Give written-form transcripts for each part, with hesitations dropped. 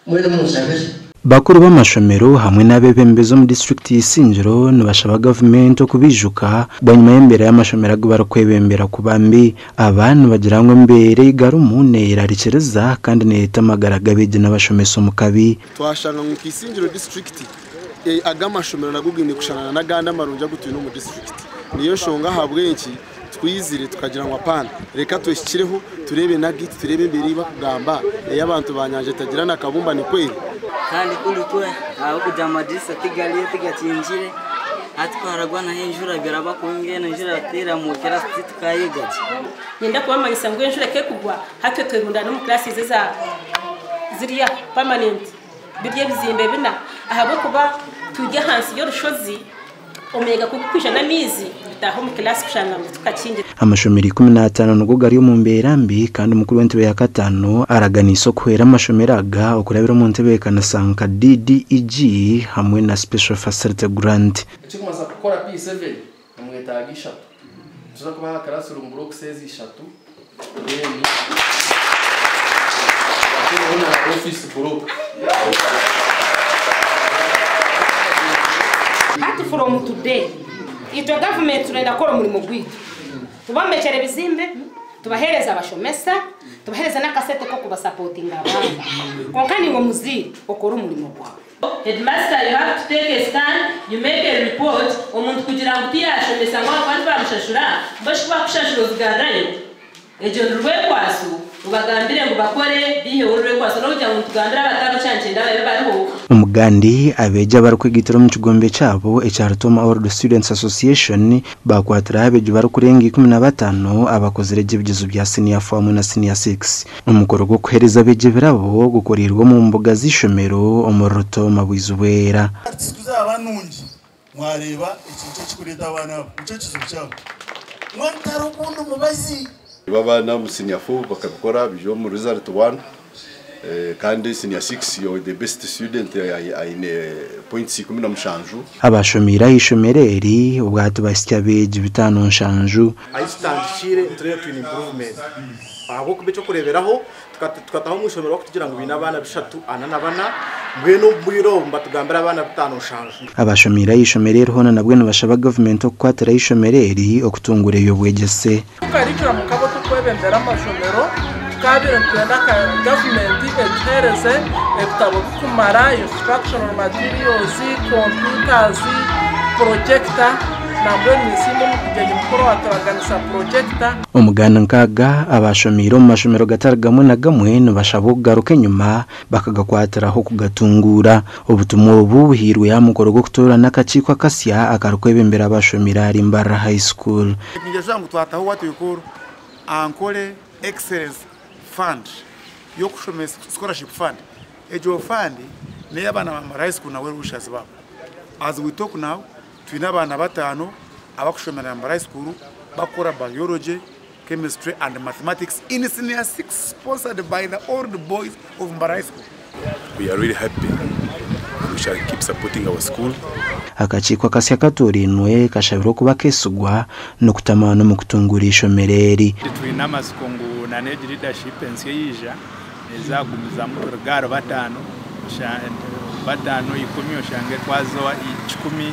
Mbwenu munshabire. Bakuru b'amashomero hamwe n'abeebembezi omu disiturikiti ya Isingiro nibashaba gavumenti okubaijuka bwanyima y'embeera y'amashomero agu barikwebembera kuba mbi. Aba nibagira ngu embeera ei garimu neyerarikiriza kandi nereeta amagara g'abeegi n'abashomesa omu kabi. Twashanga ngu nka Isingiro disiturikiti, aga amashomero nago gaine kushanana n'agandi amarungi agu twine omu disiturikiti. Niyo nshonga ahabw'enki twizire tukagira ngu apaana, reka twehikireho tureebe n'agaitu tureebe embeera ei barikugamba ey'abantu ba Nyanja etagira na kabumba nikwo eri. Kandi kuri kwe ahabw'okugira ngu amadirisa tigariyo tigakingire, hati ku haragwa naho enjura biraba kubi mbwenu enjura teramukira titukayega gye. Niinyenda kubamanyisa ngu enjura ku ekugwa hati twerundaana omu classes eza ziriya permanent biri ebizimbe bina ahabw'okuba turi ahansi y'orushozi. Omuyaga ku gurikwija n'amaizi gutaaha omu kilaasi kushanga ngu tukakingire. Amashomero 15 nigo gari omu mbeera mbi kandi mukuru w'entebe ya kataano araganiise okuhwera amashomero aga okurabira omu ntebeekanisa nka DDEG hamwe na Special Facility Grant. Ekirikumanyisa kukora P7 nimwetaaga ishatu. Nituza kubaha classroom blocks ezi ishatu then batereho na office block. Hati from today itwe gavumenti turenda kukora omurimo gwaitu, tubombekyere ebizimbe, tubaheereze abashomesa, tubaheereze n'akasente k'okubasapotinga abaana. Kwonka naiwe omuzaire okore omurimo gwawe. Headmaster you have to take a stand, you make a report, omuntu kugira ngu tiyashomesa ngu ahabw'okuba tibamushashura, mbwenu shi kubakushashura ozigarurayo? Egyo ni rwekwaso, obagambire ngu bakore baiheho orwekwaso n'okugira ngu nitugambira abatariho kyankenda babe bariho. Omugandi, abeegi abarikwegaitira omu kigombe kyabo ekya Rutoma Old Students Association baakwatiraho abeegi barikurenga 15 abakozire gye ebigyezo bya Siniya Four hamwe na Siniya Six. Omukoro gw'okuheereza abeegi ebirabo gukoreirwe omu mbuga z'eishomero omuri Rutoma Bwizibwera. Practice ku zaaba nungi mwareeba eki nikyo kirikureeta abaana abo, nikyo kizibu kyabo. Mbwenu tihariho ogundi mubazi. Ibo abaana omu senior four bakabikora baija omu result one kandi senior six yowe the best student aine points 17. Abashomeire aha ishomero eri obwahati bahitsya abeegi 57. Ahi tutandikiire nitureeba twine improvement ahabw'okuba eky'okureeberaho tukataho omu ishomero barikutugira ngu baine abaana bishatu ana na bana mbwenu omu bwire obu nibatugambira abaana bitaano nshanju. Abashomeire aha ishomero eri hoona nabwo nibashaba gavumenti okukwatira eishomero eri okutunguura eby'obwegyese. Tukarikira mukabo tukwebembera amashomero, tukabaire nitwenda gavumenti etuheereze ebitabo bikumara, instructional materials, computers, projector, nambwenu ninsiima omugyenyi mukuru owaturaganisa projector. Omuganda nk'aga, abaashomeire omu mashomero gatari gamwe na gamwe nibashabwa okugaruka enyima bakagakwatiraho kugatunguura. Obutumwa obu buhairwe aha mukoro gw'okutoorana akakiiko akasya akarikwebembera abashomeire ahari Mbarara High School. Ningira ngu twataho what we call Ankole Excellence Fund y'okushomesa scholarship fund. Egyo fund n'ey'abaana ba Mbarara High School na well wishers baabo. As we talk now, twine abaana bataano abakushomera Mbarara High School bakukora Biology, Chemistry and Mathematics in Senior 6 sponsored by the old boys of Mbarara High School. We are really happy and we shall keep supporting our school. Akakiiko akasya akatoorainwe kashabirwe okuba akeesigwa n'okutamaana omu kutunguura eishomero eri. Twine amatsiko ngu na n'egi leadership ensya eyaija neeza kugumizamu kuruga ahari bataano bataano ikumi oshange twaza kikumi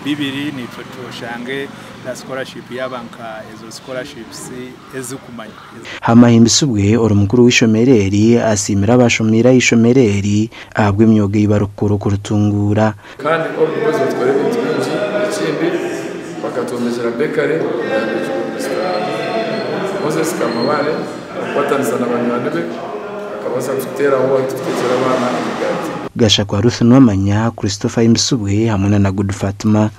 bibiri naitwe oshange na scholarship yaaba nka ezo scholarships ezikumanywa. Hamahimbisibwe ori mukuru w'eishomero eri asiimire abashomeire aha ishomero eri ahabw'emyoga ei barikukora okuritunguura. Kandi Old Boys batukora ebintu bingi, ekindi bakatwombekyera bakery eyambekirwe Mister Moses Kamabare arikukwatanisa na banywani be akabaasa kututeeraho ahu turikutekyera abaana emigaati. Gashakwa Ruth Nuwamanya, Christopher Ahimbisibwe hamwe na Nagudu Fatima.